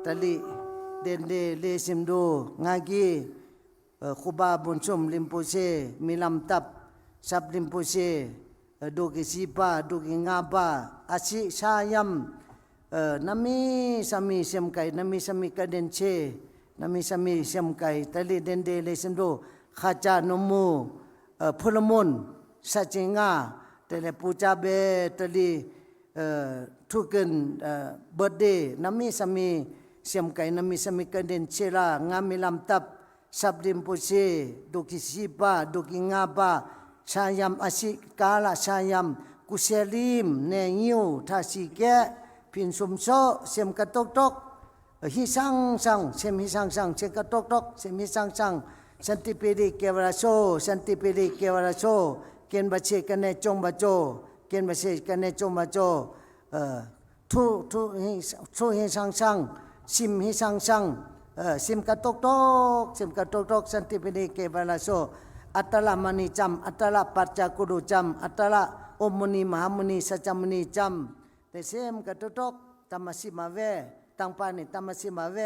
ຕະລິ ເດັນເດ ເລຊິມດູ ງາກີ ເອີ ຄູບາບຸນຊຸມລິມປູເຊ ມີລຳຕັບ ຊັບລິມປູເຊ ເອີ ດູກິສີປາ ດູກິງາປາ ອາຊິຊາຍຳ ເອີ ນາມີສາມີ ຊຽມໄກ ນາມີສາມີ ກະເດັນເຊ ນາມີສາມີ ຊຽມໄກ ຕະລິ ເດັນເດ ເລຊິມດູ ຄາຈາໂນມູ ເອີ ໂພລະມຸນ ຊາຈິງາ ເຕເລ ປູຈາເບ ຕະລິ ເອີ ທູກຶນ ເອີ ເບີດເດ ນາມີສາມີ ຊຽມໄກ ນາມີສາມີ ກະເດັນເຊລາ ງາມີລຳຕັບ ຊັບລິມປູເຊ ດູກິສີປາ ດູກິງາປາ ຊາຍຳ ອາຊິ ກາລະຊາຍຳ ກຸເຊລີມ ແນງິວ ທາສີແກະ ພິນຊຸມໂຊ ຊຽມກະຕົກຕົກ ເອີ ຫິສັງສັງ ຊຽມຫິສັງສັງ ຊຽມກະຕົກຕົກ ຊຽມຫິສັງສັງ ສັນຕິປີລີ ເກວະລາໂຊ ສັນຕິປີລີ ເກວະລາໂຊ ເກນບາເຊ ກະແນ ຈົງບາໂຈ ເກນບາເຊ ກະແນ ຈົງບາໂຈ ເອີ ທຸ ທຸ ທຸຫິສັງສັງ ສິມຫິສັງສັງ ເອີ ສິມກະຕົກຕົກ ສິມກະຕົກຕົກ ສັນຕິປີລີ ເກວະລາໂຊ ອັດຕະລະມະນີຈຳ ອັດຕະລະປັດຈາກຸລຸຈຳ ອັດຕະລະອົມມຸນີ ມະຫາມຸນີ ສັດຈະມຸນີຈຳ ເຕເຊມກະຕຸກຕົກ ຕະມະຊິມາເວ ຕັງປານິ ຕະມະຊິມາເວ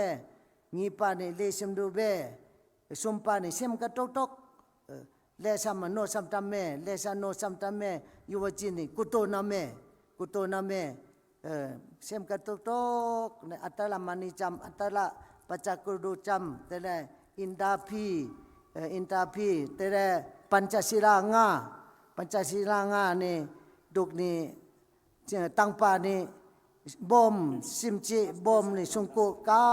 ງີປານິ ເລຊິມດູເວ ສຸມປານິ ເຊມກະຕຸກຕົກ ເອີ ເລຊະມະໂນສັມຕະເມ ເລຊະໂນສັມຕະເມ ຍຸວະຈີນິ ກຸໂຕນາເມ ກຸໂຕນາເມ ເອີ ເຊມກະຕຸກຕົກ ອັດຕະລະມະນີຈຳ ອັດຕະລະປັດຈາກຸລຸຈຳ ເຕເລ ອິນດາພີ ເອີ ອິນດາພີ ເຕເລ ປັນຈະສີລາງາ ປັນຈະສີລາງານີ້ ດຸກນີ້ ເອີ ຕັງປານິ ບົມ ຊິມຈິ ບົມນິ ຊຸງກຸ ກາ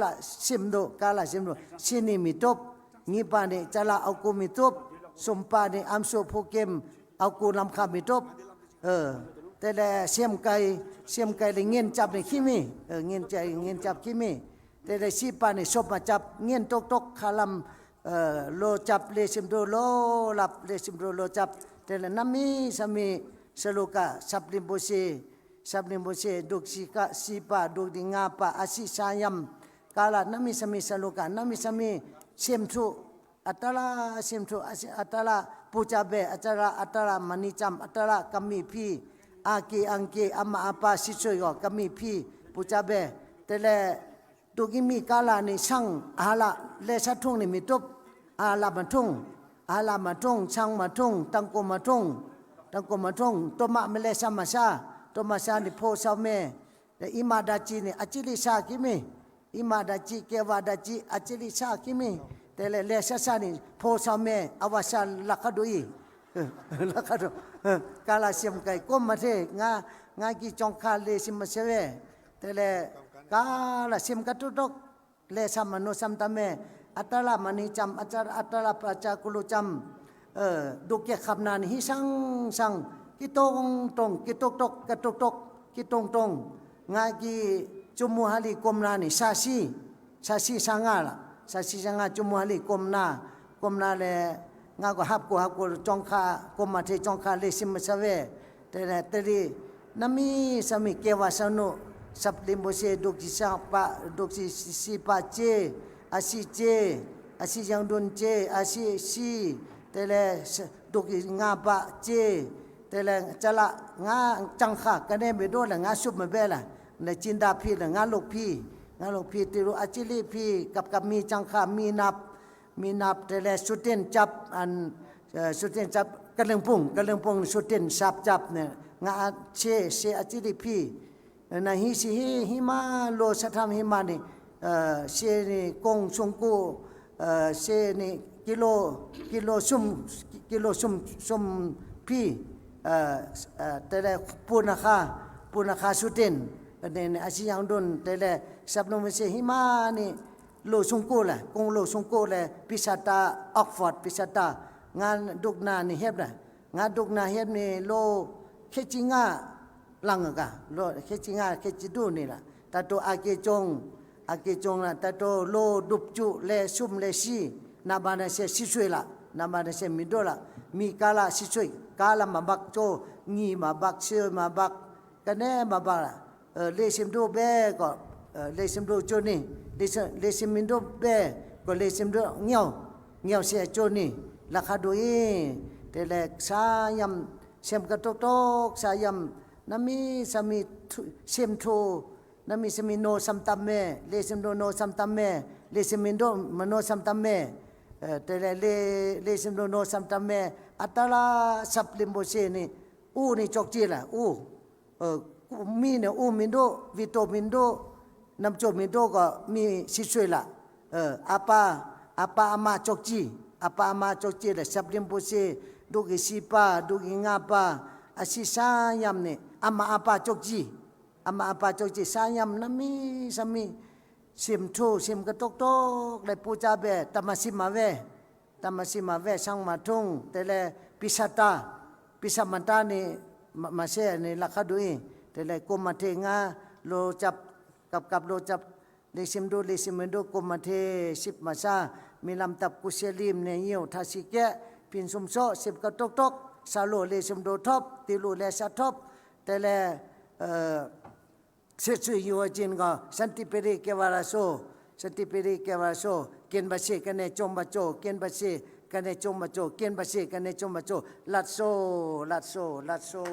ລະ ຊິມດຸ ກາລະ ຊິມດຸ ຊິນິ ມີຕຸບ ງີປານິ ຈະລະ ເອົາກູ ມີຕຸບ ສຸມປານິ ອຳສຸ ພູເກັມ ເອົາກູ ລຳຄາ ມີຕຸບ ເອີ ແຕ່ແລະ ຊຽມໄກ ຊຽມໄກ ແລະ ເງນຈັບ ນີ້ ຄີມີ ເອີ ເງນໄຈ ເງນຈັບ ຄີມີ ແຕ່ແລະ ຊີປານິ ສົບມາຈັບ ເງນຕົກຕົກ ຄາລຳ ເອີ ໂລຈັບ ເລຊິມດູ ໂລລັບ ເລຊິມດູ ໂລຈັບ ແຕ່ລະ ນາມີ ສາມີ ສະໂລກະ ສັບລິມໂບເຊ ສັບລິມໂບເຊ ດຸກຊີກະ ຊີປາ ດຸກດິງາປາ ອາຊິຊາຍຳ ກາລະ ນາມີ ສາມີ ສະໂລກະ ນາມີ ສາມີ ເຊມທຸ ອັດຕະລາ ເຊມທຸ ອາຊິ ອັດຕະລາ ປູຈາເບ ອັດຕະລາ ອັດຕະລາ ມະນີຈຳ ອັດຕະລາ ກາມີພີ ອາກີ ອັງກີ ອາມາ ອາປາ ຊິຊ່ວຍກໍ ກາມີພີ ປູຈາເບ ແຕ່ລະ ດຸກິມີກາລານິສັງ ອາລະ ເລຊະທຸງນິມິຕຸບ ອາລະມະທຸງ ອາລະມະທຸງ ສັງມະທຸງ ຕັງໂກມະທຸງ ຕັງໂກມະທຸງ ໂຕມະມະເລຊະມະຊາ ໂຕມະຊານິໂພຊາວເມ ແລະ ອິມາດາຈິນີ້ ອາຈິລິຊາກິມິ ອິມາດາຈິ ເກວາດາຈິ ອາຈິລິຊາກິມິ ແຕ່ແລະ ເລຊະຊານີ້ ໂພຊາວເມ ອາວາຊາ ລະຄະດຸອີ ເອີ ລະຄະດຸ ເອີ ກາລາຊຽມໄກ ກົມມະເທ ງາ ງາກິ ຈອງຄາ ເລຊິມມະເຊເວ ແຕ່ແລະ ກາລາຊຽມກະຕຸກຕົກ ເລຊະມະໂນສັມຕະເມ ອັດຕະລາມະນີຈຳ ອັດຕະລາ ອັດຕະລາປະຈາກຸລຸຈຳ ເອີ ດຸກເກຄຳນານ ຫິສັງສັງ ກິຕົງຕົງ ກິຕົກຕົກ ກະຕຸກຕົກ ກິຕົງຕົງ ງາກິ ຈຸມມຸຮາລີ ກົມນານິ ຊາຊີ ຊາຊີສາງາລະ ຊາຊີສາງາ ຈຸມມຸຮາລີ ກົມນາ ກົມນາແລ ງາກໍຮັບໂກ ຮັບໂກ ຈອງຄາ ກົມມະເທ ຈອງຄາ ເລຊິມມະຊາເວ ແຕ່ລະ ແຕ່ລີ ນາມີ ສາມີ ເກວາສະນຸ ສັບລິມໂບເຊ ດຸກຊິສາປະ ດຸກຊິ ຊິປະເຈ ອາຊິເຈ ອາຊິຍັງດຸນເຈ ອາຊິຊີ ແຕ່ລະ ດຸກງາປະເຈ ແຕ່ລະ ຈະລະ ງາຈັງຄາ ກະເນເບໂດລະ ງາຊຸບມະເບລະ ແລະ ຈິນດາພີລະ ງາລຸກພີ ງາລຸກພີ ຕິລຸ ອາຈິລີພີ ກັບ ກັບ ມີຈັງຄາ ມີນັບ ມີນັບ ແຕ່ແລະ ສຸຕິນຈັບ ອັນ ເອີ ສຸຕິນຈັບ ກະເລິງປຸງ ກະເລິງປຸງ ສຸຕິນສັບຈັບເນຍ ງາເຊ ເຊ ອາຈິລິພີ ນາຮີຊິຮີ ຫິມາ ໂລສະທຳຫິມານິ ເອີ ເຊນິກົງຊຸງກຸ ເອີ ເຊນິກິໂລ ກິໂລຊຸມ ກິໂລຊຸມ ຊຸມພີ ເອີ ເອີ ແຕ່ແລະ ປູນາຄາ ປູນາຄາສຸຕິນ ເອີ ເນ ອາຊິຍັງດຸນ ແຕ່ແລະ ສັບນຸມເຊຫິມານິ ໂລຊຸງໂກລະ ກົງໂລຊຸງໂກລະ ປິສາຕາ ອອກຟອດ ປິສາຕາ ງານດຸກນານິເຮັບນະ ງານດຸກນາເຮັບນີ້ ໂລເຄຈິງາ ລັງກະ ໂລເຄຈິງາ ເຄຈິດູນີ້ລະ ຕາໂຕອາເກຈົງ ອາເກຈົງລະ ຕາໂຕໂລດຸບຈຸ ແລຊຸມ ແລຊີ ນາບານາເຊ ຊິຊ່ວຍລະ ນາບານາເຊ ມິໂດລະ ມີກາລະ ຊິຊ່ວຍ ກາລະມາບັກໂຈ ງີມາບັກ ເຊມາບັກ ກະແນມາບັກລະ ເອີ ເລຊິມດູເບກໍ ເອີ ເລຊິມດູໂຈນີ ເລຊິ ເລຊິມມິນດູເບກໍເລຊິມດູງຽວ ງຽວເຊໂຈນີ ລາຄາດູອີ ແຕ່ແລະ ສາຍຳ ເຊມກະຕຸກຕົກ ສາຍຳ ນາມີ ສາມີ ເຊມໂທ Nami sami no samtam me, le sim do no samtam me, le simi do mano samtam me. Eh, tele le, le sim do no samtam me, atala sap limbo se ni, u ni chokchi la, u. Eh, mi ne u mindo, vito mindo, namcho mindo ko mi sisui la. Eh, apa, apa ama chokchi, apa ama chokchi la, sap limbo se, duki sipa, duki ngapa, asi sayam ni, ama apa chokchi. Ama apa chokchi sayam nami sami sim thu sim ka tok tok le puja be tamasi ma ve tamasi ma ve sang ma thung tele pisata pisamanta ni ma se ni lakha dui tele ko ma the nga lo chap kap kap lo chap le sim du le sim du ko ma the sip ma sa mi lam tap ku se lim ne yiu tha si ke pin sum so sim ka tok tok sa lo le sim do thop ti lu le sa thop tele eh Setsu yuwa jin ga santi peri kewara so, santi peri kewara so, ken basi kane chom bacho, ken basi kane chom bacho, ken basi kane chom bacho, latso, latso, latso.